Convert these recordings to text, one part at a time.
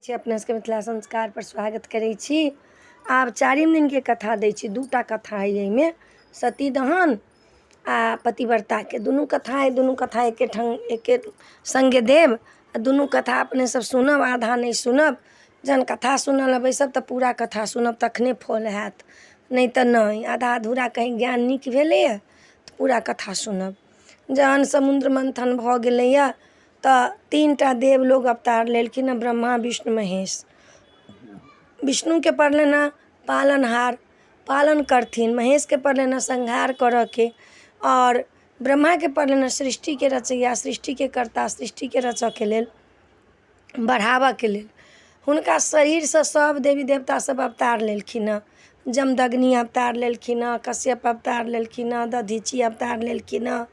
छी अपना सबके मिथिला संस्कार पर स्वागत करै छी। आब चारिम दिनके कथा दै छी। दूटा कथा अइ एहिमे, सती दहन आ पतिव्रताके दुनू कथा अइ। दुनू कथा एके ठाम एके सङ्गे देब आ दुनू कथा अपने सब सुनब, आधा नहि सुनब। जहन कथा सुनऽ लए बैसब तऽ पूरा कथा सुनब, तखने फल हैत, नहि तऽ नहि। आधा अधूरा कहीं ज्ञान नीक भेलैए? तऽ पूरा कथा सुनब। जहन समुद्र मन्थन भऽ गेलैए तऽ तीन टा देव लोग अवतार लेलखिन हँ, ब्रह्मा, विष्णु, महेश। विष्णुके पड़लनि हँ पालनहार, पालन करथिन। महेशके पड़लनि हँ संहार करऽके आओर ब्रह्माके पड़लनि हँ सृष्टिके रचैया, सृष्टिके कर्ता, सृष्टिके रचऽके लेल, बढ़ाबऽके लेल। हुनका शरीरसँ सब देवी देवता सब अवतार लेलखिन हँ। जमदग्नि अवतार लेलखिन हँ, कश्यप अवतार लेलखिन हँ, दधीची अवतार लेलखिन हँ,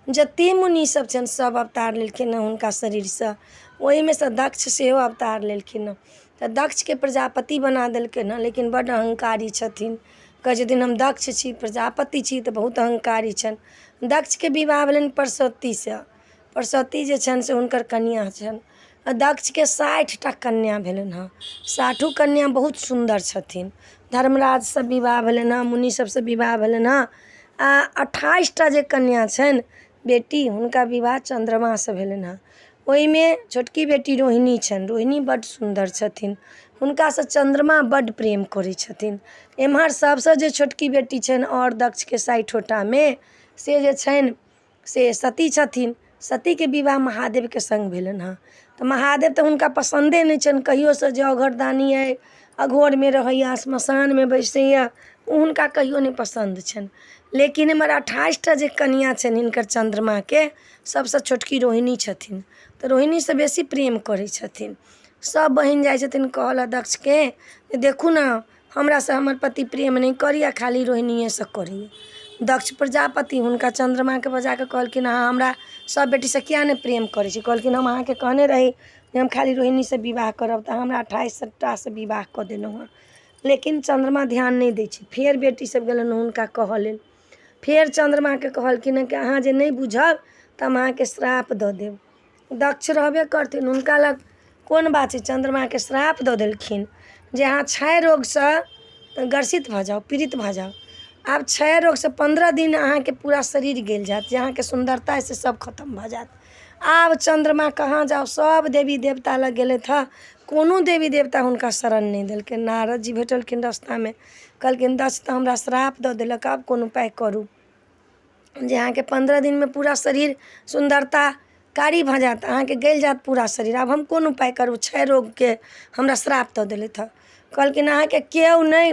जते मुनि सब छनि सब अवतार लेलखिन हँ हुनका शरीरसँ। ओहिमे सँ दक्ष सेहो अवतार लेलखिन हँ। तऽ दक्षके प्रजापति बना देलकनि हँ, लेकिन बड्ड अहङ्कारी छथिन। कहै छथिन हम दक्ष छी, प्रजापति छी, तऽ बहुत अहङ्कारी छनि। दक्षके विवाह भेलनि प्रसूतिसँ। प्रसूति जे छनि से हुनकर कनिआँ छनि। आ दक्षके 60 टा कन्या भेलनि हँ। साठो कन्या बहुत सुन्दर छथिन। धर्मराजसँ विवाह भेलनि हँ, मुनि सबसँ विवाह भेलनि हँ। आ 28 टा जे कन्या छनि बेटी, हुनका विवाह चन्द्रमासँ भेलनि हँ। ओहिमे छोटकी बेटी रोहिणी छनि। रोहिणी बड्ड सुन्दर छथिन। हुनकासँ चन्द्रमा बड्ड प्रेम करै छथिन। एम्हर सबसँ जे छोटकी बेटी छनि आओर दक्षके साठिओटामे, से जे छनि से सती छथिन। सतीके विवाह महादेवके सङ्ग भेलनि हँ। तऽ महादेव तऽ हुनका पसन्दे नहि छनि कहियोसँ, जे औघड़दानी अइ, अघोरमे रहैए, श्मशानमे बैसैए, ओ हुनका कहियो नहि पसन्द छनि। लेकिन एम्हर 28 टा जे कनिआँ छनि हिनकर चन्द्रमाके, सबसँ छोटकी रोहिणी छथिन, तऽ रोहिणीसँ बेसी प्रेम करै छथिन। सब बहिन जाइ छथिन कहऽ लए दक्षके जे देखू ने, हमरासँ हमर पति प्रेम नहि करैए, खाली रोहिणीएसँ करैए। दक्ष प्रजापति हुनका चन्द्रमाके बजा कऽ कहलखिन, अहाँ हमरा सभ बेटीसँ किएक नहि प्रेम करै छी? कहलखिन, हम अहाँके कहने रही जे हम खाली रोहिणीसँ विवाह करब, तऽ हमरा 28 टासँ विवाह कऽ देलहुँ हँ। लेकिन चन्द्रमा ध्यान नहि दै छै। फेर बेटी सब गेलनि हुनका कहऽ लेल। फेर चन्द्रमाके कहलखिन हँ कि अहाँ जे नहि बुझब तऽ हम अहाँके श्राप दऽ देब। दक्ष रहबे करथिन, हुनका लग कोन बात छै? चन्द्रमाके श्राप दऽ देलखिन जे अहाँ क्षय रोगसँ ग्रसित भऽ जाउ, पीड़ित भऽ जाउ। आब क्षय रोगसँ 15 दिन अहाँके पूरा शरीर गलि जायत, जे अहाँके सुन्दरता अइ से सब खतम भऽ जायत। आब चन्द्रमा कहाँ जाउ? सब देवी देवता लग गेलथि हँ, कोनो देवी देवता हुनका शरण नहि देलकनि। नारद जी भेटलखिन रस्तामे। कहलखिन, दक्ष तऽ हमरा श्राप दऽ देलक, आब कोन उपाय करू जे अहाँके 15 दिनमे पूरा शरीर सुन्दरता कारी भऽ जायत, अहाँके गलि जायत पूरा शरीर? आब हम कोन उपाय करू? क्षय रोगके हमरा श्राप दऽ देलथि हँ। कहलखिन, अहाँके केओ नहि,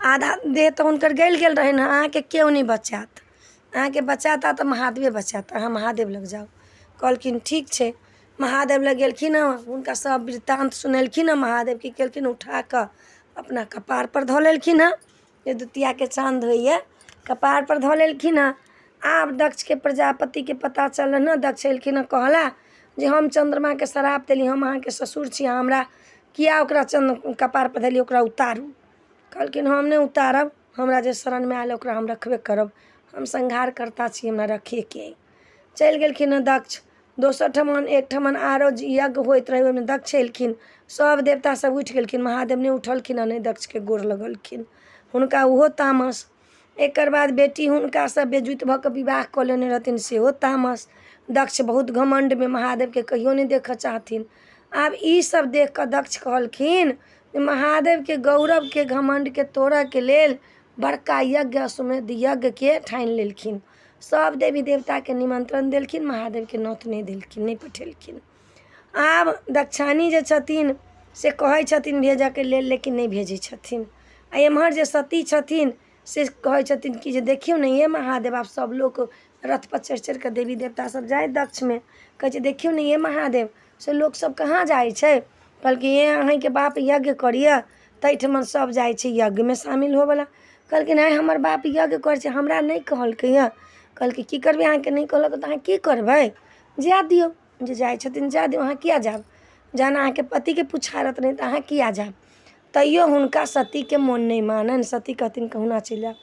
आधा देह तऽ हुनकर गलि गेल रहनि हँ, अहाँके केओ नहि बचायत। अहाँके बचाता तऽ महादेवे बचायत। अहाँ महादेव लग जाउ। कहलखिन, ठीक छै। महादेव लग गेलखिन हँ, हुनका सब वृत्तान्त सुनेलखिन हँ। महादेव की केलखिन? उठा कऽ अपना कपारपर धऽ लेलखिन हँ, जे दुतियाके चाँद होइए, कपारपर धऽ लेलखिन हँ। आब दक्षके प्रजापतिके पता चललनि हँ। दक्ष एलखिन हँ कहला जे हम चन्द्रमाके श्राप देली, हम अहाँके ससुर छी, अहाँ हमरा किया ओकरा चन्द्र कपारपर धेलियै? ओकरा उतारू। कहलखिन, हम नहि उतारब। हमरा जे शरणमे आयल ओकरा हम रखबे करब। हम संहारकर्ता छी, हमरा रखेके अइ। चलि गेलखिन हँ दक्ष दोसर ठमन। एक ठमन आरो यज्ञ होइत रहै, ओहिमे दक्ष एलखिन। सब देवता सब उठि गेलखिन, महादेव नहि उठलखिन आ नहि दक्षके गोर लगलखिन। हुनका ओहो तामस। एकर बाद बेटी हुनकासँ बेजुति भऽ कऽ विवाह कऽ लेने रहथिन, सेहो तामस। दक्ष बहुत घमण्डमे महादेवके कहियो नहि देखऽ चाहथिन। आब ई सब देख कऽ दक्ष कहलखिन जे महादेवके गौरवके घमण्डके तोड़ऽके लेल बड़का यज्ञ, अश्वमेध यज्ञके ठानि लेलखिन। सब देवी देवताके निमन्त्रण देलखिन, महादेवके नोत नहि देलखिन, नहि पठेलखिन। आब दक्षायनी जे छथिन से कहै छथिन भेजऽके लेल, लेकिन नहि भेजै छथिन। आ एम्हर जे सती छथिन से कहै छथिन कि जे देखियौ ने हे महादेव, आब सब लोक रथपर चढ़ि चढ़ि कऽ देवी देवता सब जाइ दक्षमे। कहै छै, देखियौ ने हे महादेव, से लोक सब कहाँ जाइ छै? कहलकै, हे अहीँके बाप यज्ञ करैए, ताहिठमन सब जाइ छै यज्ञमे शामिल होबऽला। कहलखिन, आँय, हमर बाप यज्ञ करै छै, हमरा नहि कहलकै हँ? कहलकै, की करबै? अहाँके नहि कहलक तऽ अहाँ की करबै? जाय दियौ, जे जाइ छथिन जाय दियौ। अहाँ किया जायब, जहन अहाँके पतिके पुछारत नहि तऽ अहाँ किया जायब? तैयो हुनका सतीके मोन नहि माननि। सती कहथिन, कहुना चलि जायब।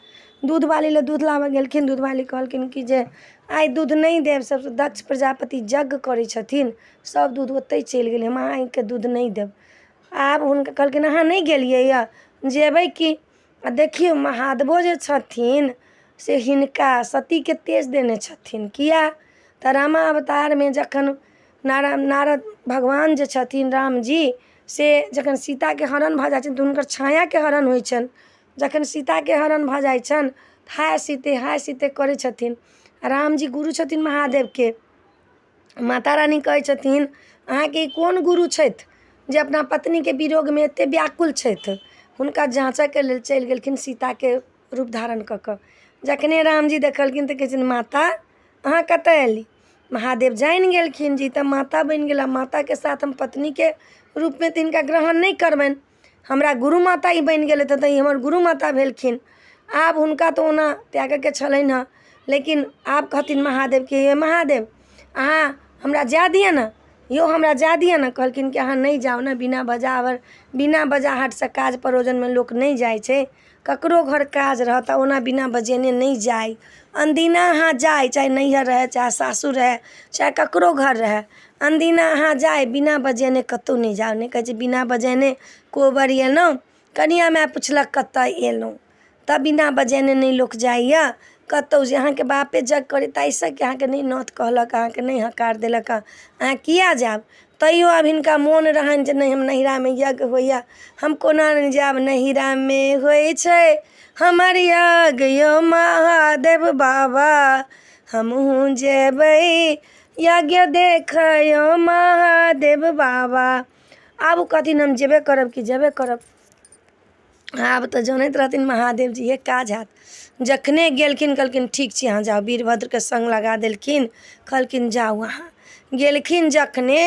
दूधवाली लए दूध लाबऽ गेलखिन। दूधवाली कहलखिन कि जे आइ दूध नहि देब, सब दक्ष प्रजापति यज्ञ करै छथिन, सब दूध ओतहि चलि गेलै, हम अहाँके दूध नहि देब। आब हुनका कहलखिन अहाँ नहि गेलियै यऽ जेबै की आ देखियौ महादेवो जे छथिन से हिनका सतीके तेज देने छथिन किया तऽ रामावतारमे जखन नारद भगवान जे छथिन रामजी से जखन सीताके हरण भऽ जाइ छनि तऽ हुनकर छायाके हरण होइ छनि। जखन सीताके हरण भऽ जाइ छनि हाय सीते हाय सीते करै छथिन। रामजी गुरु छथिन महादेवके। माता रानी कहै छथिन अहाँके ई कोन गुरु छथि जे अपना पत्नीके वियोगमे एते व्याकुल छथि। हुनका जाँचऽके लेल चलि गेलखिन सीताके रूप धारण कऽ कऽ। जखने रामजी देखलखिन तऽ कहै छथिन माता अहाँ कतऽ एली। महादेव जानि गेलखिन जे ई तऽ माता बनि गेला, माताके साथ हम पत्नीके रूपमे तऽ हिनका ग्रहण नहि करबनि, हमरा गुरु माता ई बनि गेलथि तऽ ई हमर गुरु माता भेलखिन। आब हुनका तऽ ओना त्यागऽके छलनि हँ, लेकिन आब कहथिन महादेवके हे महादेव अहाँ हमरा जाय दिअ ने यौ, हमरा जाय दिअ ने। कहलखिन कि अहाँ नहि जाउ ने, बिना बजावर बिना बजाहटसँ काज परोजनमे लोक नहि जाइ छै। ककरो घर काज रहत तऽ ओना बिना बजेने नहि जाइ, अनदिना अहाँ जाइ, चाहे नैहर रहै चाहे सासुर रहै चाहे ककरो घर रहै, अनदिना अहाँ जाइ बिना बजेने कतहु नहि जाउ। नहि कहै छै बिना बजेने कोबर एलहुँ, कनिआँ माय पुछलक कतऽ एलहुँ। तऽ बिना बजेने नहि लोक जाइए कतहु। जे अहाँके बापे यज्ञ करै ताहिसँ कि अहाँके नहि नोत कहलक, अहाँके नहि हकार देलक, अहाँ किया जायब। तैयो आब हिनका मोन रहनि जे नहि हम नैहरामे यज्ञ होइए हम कोना नहि जायब। नैहरामे होइ छै हमर यज्ञ यौ महादेव बाबा, हमहूँ जेबै यज्ञ देखऽ यौ महादेव बाबा। आब ओ कहथिन हम जेबे करब कि जेबे करब। आब तऽ जनैत रहथिन महादेव जे इएह काज हैत। जखने गेलखिन कहलखिन ठीक छै अहाँ जाउ। वीरभद्रके सङ्ग लगा देलखिन, कहलखिन जाउ अहाँ। गेलखिन जखने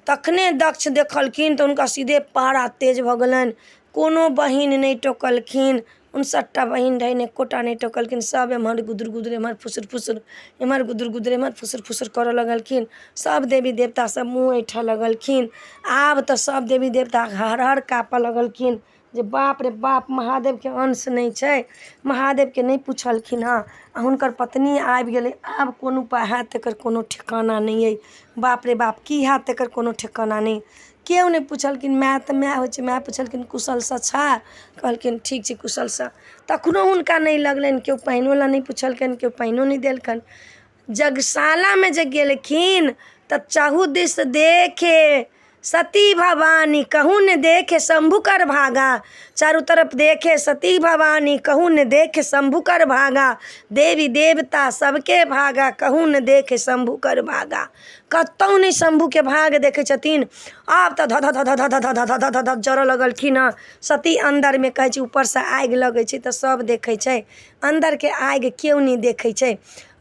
तखने दक्ष देखलखिन तऽ हुनका सीधे पारा तेज भऽ गेलनि। कोनो बहिन नहि टोकलखिन, 59टा बहिन रहनि, एकोटा नहि टोकलखिन। सब एम्हर गुदुर गुदुर एम्हर फुसुर फुसुर एम्हर गुदुर गुदुर एम्हर फुसुर फुसुर करऽ लगलखिन। सब देवी देवता सब मुँह ऐँठऽ लगलखिन। आब तऽ सब देवी देवता हर हर काँपऽ लगलखिन जे बाप रे बाप महादेवके अंश नहि छै, महादेवके नहि पुछलखिन हँ आओर हुनकर पत्नी आबि गेलै। आब कोन उपाय हैत तकर कोनो ठिकाना नहि अइ। बाप रे बाप की हैत तकर कोनो ठिकाना नहि। केओ नहि पुछलखिन। माय तऽ माय होइ छै, माय पुछलखिन कुशलसँ छऽ, कहलखिन ठीक छी कुशलसँ। तखनो हुनका नहि लगलनि, केओ पानिओ लए नहि पुछलकनि, केओ पानिओ नहि देलकनि। यज्ञशालामे जे गेलखिन तऽ चहु दिस देखे सती भवानी, कहूँ ने देखे शम्भु कर भागा। चारू तरफ देखे सती भवानी, कहूँ ने देखे शम्भु कर भागा। देवी देवता सबके भागा, कहूँ ने देखे शम्भु कर भागा। कतहु नहि शम्भुके भाग देखै छथिन। आब तऽ धऽ धऽ धऽ धऽ धऽ धऽ धऽ धऽ धऽ धऽ जरऽ लगलखिन हँ सती अन्दरमे। कहै छै ऊपरसँ आगि लगै छै तऽ सब देखै छै, अन्दरके आगि केओ नहि देखै छै।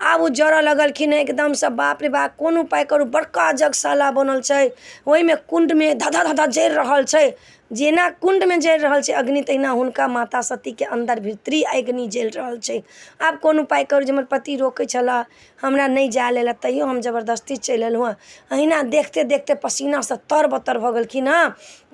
आब ओ जरऽ लगलखिन एकदमसँ। बाप रे बाप कोन उपाय करू। बड़का यज्ञशाला बनल छै, ओहिमे कुण्डमे धऽ धऽ धऽ जरि रहल छै। जेना कुण्डमे जरि रहल छै अग्नि तहिना हुनका माता सतीके अन्दर भीतरी अग्नि जरि रहल छै। आब कोन उपाय करू जे हमर पति रोकै छलऽ हमरा नहि जाय लेल, तैयो हम जबरदस्ती चलि एलहुँ हँ। अहिना देखते देखते पसीनासँ तर बतर भऽ गेलखिन हँ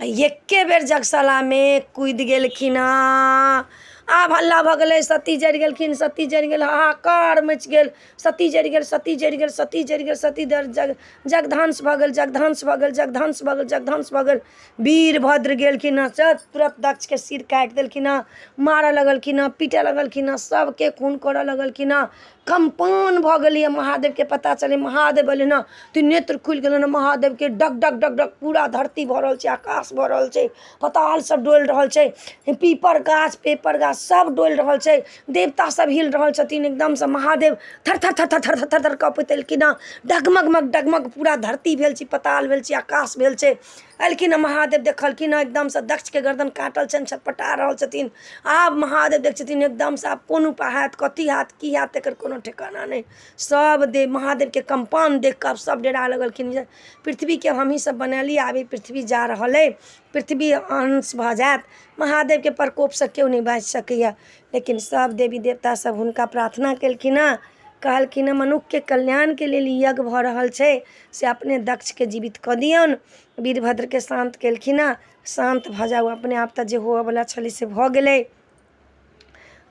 आ एके बेर यज्ञशालामे कुदि गेलखिन हँ। आब हल्ला भऽ गेलै, सती जरि गेलखिन, सती जरि गेल, हाहाकार मचि गेल, सती जरि गेल, सती जरि गेल, सती जरि गेल, सती जग जगध्वंस भऽ गेल, जगध्वंस भऽ गेल, जगध्वंस भऽ गेल, जगध्वंस भऽ गेल। वीरभद्र गेलखिन हँ, सब तुरत दक्षके सिर काटि देलखिन हँ, मारऽ लगलखिन हँ, पीटऽ लगलखिन हँ, सबके खून करऽ लगलखिन हँ। कम्पान भऽ गेलै। महादेवके पता चललै, महादेव एलै ने तऽ नेत्र खुलि गेलनि महादेवके। डग डग डग डग पूरा धरती भऽ रहल छै, आकाश भऽ रहल छै, पताल सब डोलि रहल छै, पीपर गाछ पेपर गाछ सब डोलि रहल छै, देवता सब हिल रहल छथिन एकदमसँ। महादेव थर थर थर थर थर थर थर कँपैत एलखिन हँ। डगमग डगमग पूरा धरती भेल छै, पताल भेल छै, आकाश भेल छै। एलखिन हँ महादेव, देखलखिन हँ एकदमसँ दक्षके गर्दन काटल छनि, छटपटा रहल छथिन। आब महादेव देखै छथिन एकदमसँ आब कोन उपाय हैत, कथी हैत, की हैत, तकर कोनो ठेकाना नहि। सब देव महादेवके कम्पान देखि कऽ आब सब डेरा लगलखिन जे पृथ्वीके हमहीँ सब बनेलियै, आब ई पृथ्वी जा रहल अइ, पृथ्वी अंश भऽ जायत। महादेवके प्रकोपसँ केओ नहि बाँचि सकैए। लेकिन सब देवी देवता सब हुनका प्रार्थना केलखिन हँ, कहलखिन हँ मनुखके कल्याणके लेल ई यज्ञ भऽ रहल छै, से अपने दक्षके जीवित कऽ दियौन। वीरभद्रके शान्त केलखिन हँ, शान्त भऽ जाउ अपने आप, तऽ जे होअऽवला छलै से भऽ गेलै।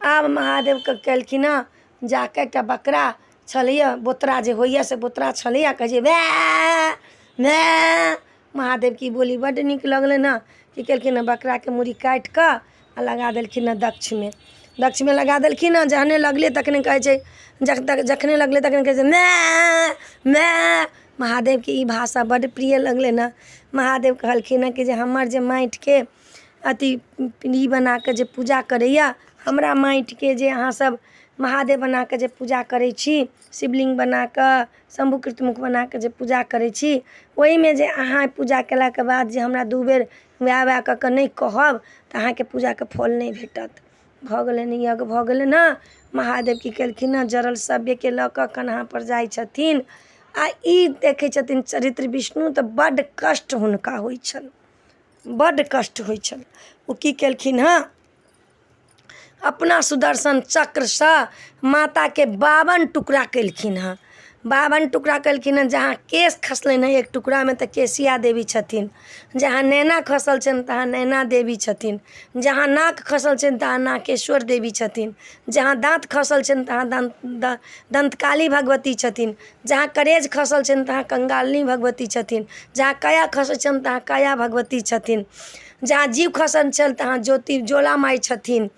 आब महादेवके केलखिन हँ जाकऽ एकटा बकरा छलैए, बोतरा जे होइए से बोतरा छलैए, कहै छै वए वए। महादेवके ई बोली बड्ड नीक लगलनि हँ। की केलखिन हँ, बकराके मूड़ी काटि कऽ आ लगा देलखिन हँ दक्षमे। दक्षमे लगा देलखिन हँ, जहने लगलै तखने कहै छै, जखने लगलै तखने कहै छै माय माय। महादेवके ई भाषा बड्ड प्रिय लगलनि हँ। महादेव कहलखिन हँ कि जे हमर जे माटिके अथी ई बना कऽ जे पूजा करैए, हमरा माटिके जे अहाँ सब महादेव बना कऽ जे पूजा करै छी, शिवलिंग बना कऽ, शम्भू कीर्तमुख बना कऽ जे पूजा करै छी, ओहिमे जे अहाँ पूजा केलाके बाद जे हमरा 2 बेर वएह वएह कऽ कऽ नहि कहब तऽ अहाँके पूजाके फल नहि भेटत। भऽ गेलनि यज्ञ, भऽ गेलनि हँ। महादेव की केलखिन हँ, जरल सभ्यके लऽ कऽ कन्हापर जाइ छथिन आ ई देखै छथिन चरित्र विष्णु, तऽ बड्ड कष्ट हुनका होइ छनि, बड्ड कष्ट होइ छनि। ओ की केलखिन हँ, अपना सुदर्शन चक्रसँ माताके 52 टुकड़ा केलखिन हँ, 52 टुकड़ा केलखिन हँ। जहाँ केश खसलनि हँ एक टुकड़ामे तऽ केशिया देवी छथिन, जहाँ नैना खसल छनि तहाँ नैना देवी छथिन, जहाँ नाक खसल छनि तहाँ नाकेश्वर देवी छथिन, जहाँ दाँत खसल छनि तहाँ दन्तकाली भगवती छथिन, जहाँ करेज खसल छनि तहाँ कंगालिनी भगवती छथिन, जहाँ कया खसल छनि तहाँ कया भगवती छथिन, जहाँ जीभ खसल छनि तहाँ ज्योति ज्वाला माइ छथिन,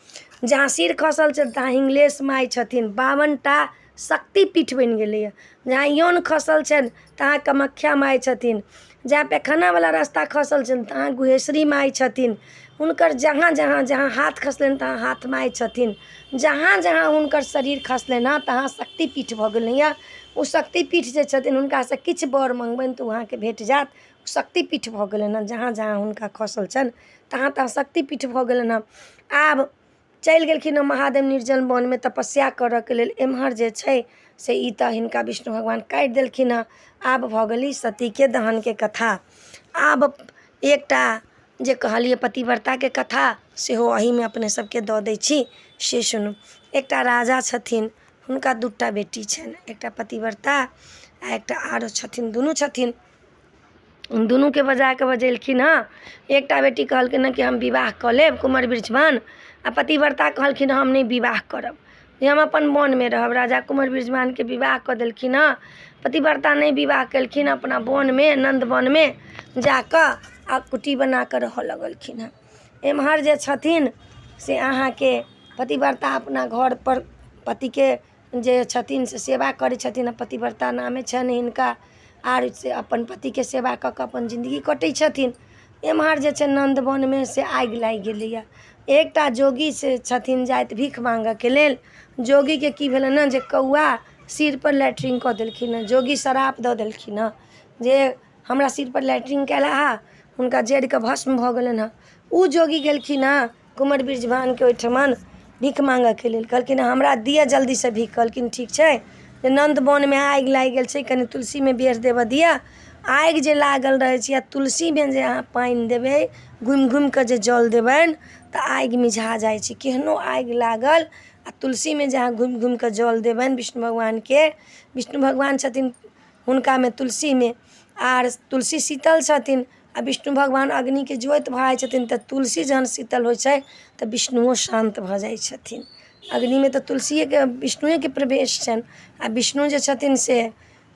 जहाँ सिर खसल छनि तहाँ हिंगलेश माइ छथिन। 52टा शक्तिपीठ बनि गेलैए। जहाँ यौन खसल छनि तहाँ कामाख्या माइ छथिन, जहाँ पैखानावला रास्ता खसल छनि तहाँ गुहेश्वरी माइ छथिन। हुनकर जहाँ जहाँ जहाँ हाथ खसलनि तहाँ हाथ माइ छथिन, जहाँ जहाँ हुनकर शरीर खसलनि हँ तहाँ शक्तिपीठ भऽ गेलैए। ओ शक्तिपीठ जे छथिन हुनकासँ किछु वर मङ्गबनि तऽ ओ अहाँके भेट जायत। शक्तिपीठ भऽ गेलनि हँ, जहाँ जहाँ हुनका खसल छनि तहाँ तहाँ शक्तिपीठ भऽ गेलनि हँ। आब चलि गेलखिन हँ महादेव निर्जन वनमे तपस्या करऽके लेल। एम्हर जे छै से ई तऽ हिनका विष्णु भगवान काटि देलखिन हँ। आब भऽ गेलै सतीके दहनके कथा। आब एकटा जे कहलियै पतिव्रताके कथा सेहो एहिमे अपने सबके दऽ दै छी, से सुनू। एकटा राजा छथिन, हुनका 2टा बेटी छनि, एकटा पतिव्रता आ एकटा आरो छथिन, दुनू छथिन। दुनूके बजा कऽ बजेलखिन हँ। एकटा बेटी कहलखिन हँ कि हम विवाह कऽ लेब कुमर वृक्षवान, आ पतिव्रता कहलखिन हम नहि विवाह करब, जे हम अपन वनमे रहब। राजा कुमर वृक्षवानके विवाह कऽ देलखिन हँ, पतिव्रता नहि विवाह केलखिन, अपना वनमे नन्द वनमे जा कऽ आ कुटी बना कऽ रहऽ लगलखिन हँ। एम्हर जे छथिन से अहाँके पतिव्रता अपना घरपर पतिके जे छथिन से सेवा करै छथिन, पतिव्रता नामे छनि हिनका, आर से अपन पतिके सेवा कऽ कऽ अपन जिन्दगी कटै छथिन। एम्हर जे छै नन्द वनमे से आगि लागि गेलैए। एकटा जोगी से छथिन जाइत भीख माँगऽके लेल। जोगीके की भेलनि हँ जे कौआ सिरपर लैट्रिन कऽ देलखिन हँ। जोगी श्राप दऽ देलखिन हँ जे हमरा सिरपर लैट्रिन कयला हँ, हुनका जरिकऽ भस्म भऽ गेलनि हँ। ओ जोगी गेलखिन हँ कुमर बृजभानके ओहिठमन भीख माँगऽके लेल। कहलखिन हमरा दिअ जल्दीसँ भीख। कहलखिन ठीक छै, जे नन्द वनमे आगि लागि गेल छै, कनि तुलसीमे बेर देबऽ दिअ। आगि जे लागल रहै छै आ तुलसीमे जे अहाँ पानि देबै, घुमि घुमि कऽ जे जल देबनि तऽ आगि मिझा जाइ छै। केहनो आगि लागल आ तुलसीमे जे अहाँ घुमि घुमि कऽ जल देबनि विष्णु भगवानके, विष्णु भगवान छथिन हुनकामे तुलसीमे, आर तुलसी शीतल छथिन आ विष्णु भगवान अग्निके ज्योति भऽ जाइ छथिन, तऽ तुलसी जहन शीतल होइ छै तऽ विष्णुओ शान्त भऽ जाइ छथिन। अग्निमे तऽ तुलसिएके विष्णुएके प्रवेश छनि, आ विष्णु जे छथिन से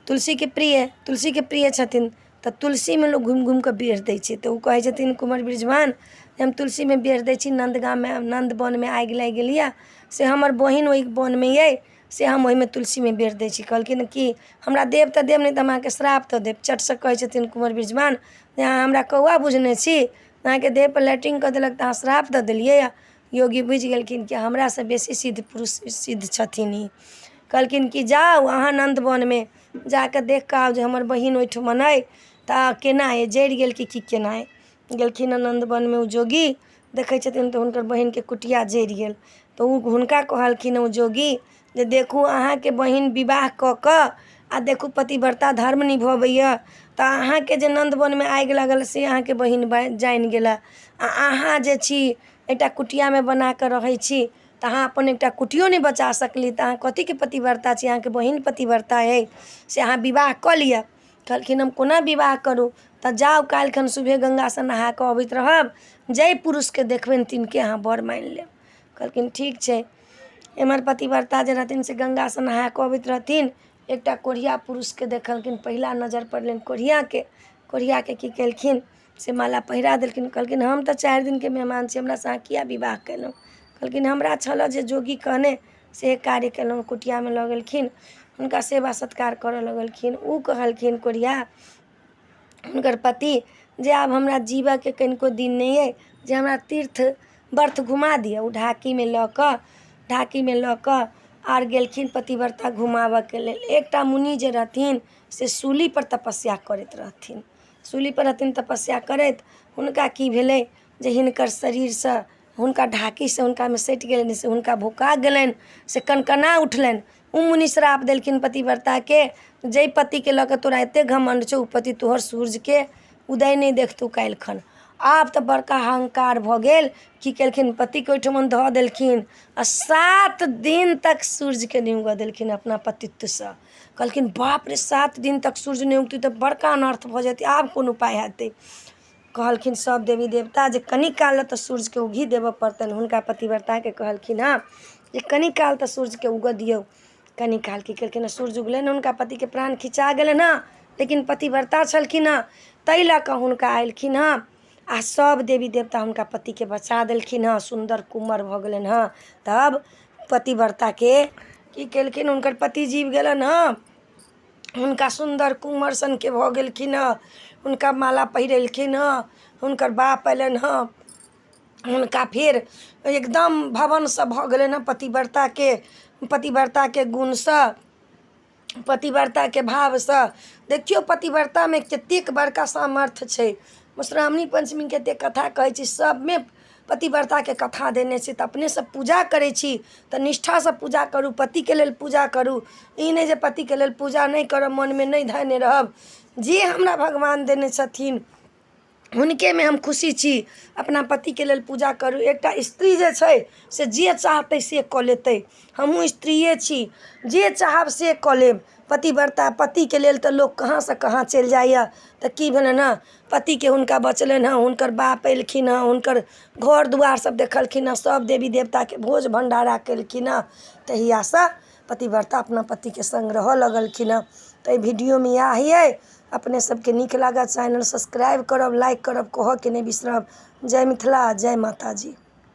तुलसीके प्रिय, तुलसीके प्रिय छथिन, तऽ तुलसीमे लोक घुमि घुमि कऽ बेर दै छै। तऽ ओ कहै छथिन कुमर बृजभान जे हम तुलसीमे बेर दै छी, नन्द गाममे नन्द वनमे आगि लागि गेल यए, से हमर बहिन ओहि वनमे अइ, से हम ओहिमे तुलसीमे बेर दै छी। कहलखिन कि हमरा देब तऽ देब, नहि तऽ हम अहाँके श्राप दऽ देब। चटसँ कहै छथिन कुँवर बृजमान जे अहाँ हमरा कौआ बुझने छी? अहाँके देहपर लैट्रिन कऽ देलक तऽ अहाँ श्राप दऽ देलियै। योगी बुझि गेलखिन कि हमरासँ बेसी सिद्ध पुरुष सिद्ध छथिन ई। कहलखिन कि जाउ अहाँ नन्द वनमे जा कऽ देख कऽ आउ जे हमर बहिन ओहिठमन अइ तऽ केना अइ, जरि गेल कि की केना अइ। गेलखिन नन्द वनमे ओ जोगी, देखै छथिन तऽ हुनकर बहिनके कुटिया जरि गेल। तऽ ओ हुनका कहलखिन ओ जोगी जे देखू अहाँके बहिन विवाह कऽ कऽ आ देखू पतिव्रता धर्म निभबैए, तऽ अहाँके जे नन्द वनमे आगि लागल से अहाँके बहिन जानि गेला, आ अहाँ जे छी एकटा कुटियामे बना कऽ रहै छी तऽ अहाँ अपन एकटा कुटियो नहि बचा सकली, तऽ अहाँ कथीके पतिव्रता छी? अहाँके बहिन पतिव्रता अइ, से अहाँ विवाह कऽ लिअ। कहलखिन हम कोना विवाह करू? तऽ जाउ काल्हिखन सुबहे गङ्गासँ नहा कऽ अबैत रहब, जाहि पुरुषके देखबनि तिनके अहाँ वर मानि लेब। कहलखिन ठीक छै। एम्हर पतिव्रता जे रहथिन से गङ्गासँ नहा कऽ अबैत रहथिन, एकटा कोढ़िया पुरुषके देखलखिन। पहिला नजर पड़लनि कोढ़ियाके। कोढ़ियाके की केलखिन? से माला पहिरा देलखिन। कहलखिन हम तऽ 4 दिनके मेहमान छी, हमरासँ अहाँ किया विवाह केलहुँ? कहलखिन हमरा छलऽ जे जोगी कहने से कार्य केलहुँ। कुटियामे लऽ गेलखिन, हुनका सेवा सत्कार करऽ लगलखिन। ओ कहलखिन कोढ़िया हुनकर पति जे आब हमरा जीबऽके कनिको दिन नहि अइ, जे हमरा तीर्थ व्रत घुमा दिअ। ओ ढाकीमे लऽ कऽ ढाकीमे लऽ कऽ आर गेलखिन पतिव्रता घुमाबऽके लेल। एकटा मुनि जे रहथिन से सूलीपर तपस्या करैत रहथिन। सूलीपर रहथिन तपस्या करैत, हुनका की भेलै जे हिनकर शरीरसँ हुनका ढाकीसँ हुनकामे सटि गेलनि, से हुनका भोका गेलनि, से कनकना उठलनि। ओ मुनि श्राप देलखिन पतिव्रताके, जाहि पतिके लऽ कऽ तोरा एतेक घमण्ड छौ, ओ पति तोहर सूर्यके उदय नहि देखतौ काल्हिखन। आब तऽ बड़का अहंकार भऽ गेल। की केलखिन, पतिके ओहिठमन धऽ देलखिन आ 7 दिन तक सूर्यके नहि उगऽ देलखिन अपना पतित्वसँ। कहलखिन बाप रे, 7 दिन तक सूर्य नहि उगतै तऽ बड़का अनर्थ भऽ जेतै, आब कोन उपाय हेतै? कहलखिन सब देवी देवता जे कनि काल लए तऽ सूर्यके उगही देबऽ पड़तनि। हुनका पतिव्रताके कहलखिन हँ जे कनि काल तऽ सूर्यके उगऽ दियौ। कनि काल की केलखिन हँ, सूर्य उगलनि, हुनका पतिके प्राण खिचा गेलनि हँ, लेकिन पतिव्रता छलखिन हँ, ताहि लऽ कऽ हुनका अयलखिन हँ आ सब देवी देवता हुनका पतिके बचा देलखिन हँ, सुन्दर कुमर भऽ गेलनि हँ। तब पतिव्रताके की केलखिन, हुनकर पति जीव गेलनि हँ, हुनका सुन्दर कुमर सनके भऽ गेलखिन हँ, हुनका माला पहिरेलखिन हँ। हुनकर बाप अयलनि हँ, हुनका फेर एकदम भवनसँ भऽ गेलनि हँ पतिव्रताके, पतिव्रताके गुणसँ, पतिव्रताके भावसँ। देखियौ पतिव्रतामे कतेक बड़का सामर्थ्य छै। मधुश्रावणी पञ्चमीके एतेक कथा कहै छी, सभमे पतिव्रताके कथा देने छै। तऽ अपने सब पूजा करै छी तऽ निष्ठासँ पूजा करू, पतिके लेल पूजा करू। ई नहि जे पतिके लेल पूजा नहि करब, मनमे नहि धयने रहब जे हमरा भगवान देने छथिन, हुनकेमे हम खुशी छी। अपना पतिके लेल पूजा करू। एकटा स्त्री जे छै से जे चाहतै से कऽ लेतै। हमहूँ स्त्रिए छी, जे चाहब से कऽ लेब। पतिव्रता पतिके लेल तऽ लोक कहाँसँ कहाँ चलि जाइए। तऽ की भेलनि हँ, पतिके हुनका बचलनि हँ, हुनकर बाप अयलखिन हँ, हुनकर घर दुआर सब देखलखिन हँ, सब देवी देवताके भोज भण्डारा केलखिन हँ। तहियासँ पतिव्रता अपना पतिके सङ्ग रहऽ लगलखिन हँ। तऽ एहि वीडियोमे इएह अइ। अपने सबके नीक लागत चैनल सब्सक्राइब करब, लाइक करब, कहऽके नहि बिसरब। जय मिथिला, जय माताजी।